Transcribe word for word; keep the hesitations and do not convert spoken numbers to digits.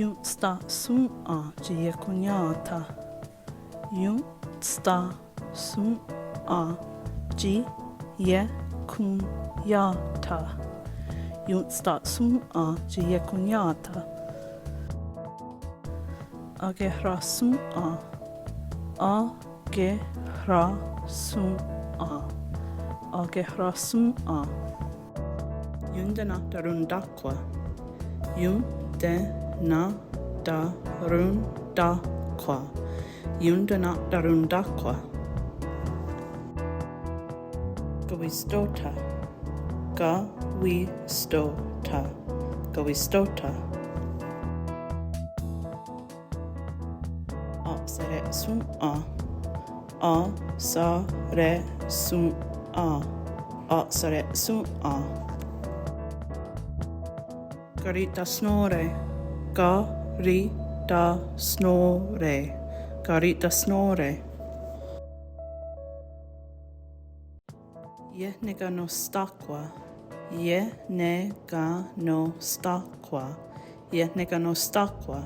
Iontsta'shòn:'a tsi iekhonnià:ta. Iontsta'shòn:'a tsi iekhonnià:ta. Iontsta'shòn:'a tsi iekhonnià:ta. Akehra'shòn:'a. Akehra'shòn:'a. Akehra'shòn:'a. Iontena'tarontáhkhwa. Iontena'tarontáhkhwa. Iontena'tarontáhkhwa. Kawistótha. Kawistótha. Kawistótha. A'serehshòn:'a. A'serehshòn:'a. A'serehshòn:'a. Karitasnó:re. Karitasnó:re. Karitasnó:re. Iehnekanonhstáhkhwa. Iehnekanonhstáhkhwa. Iehnekanonhstáhkhwa.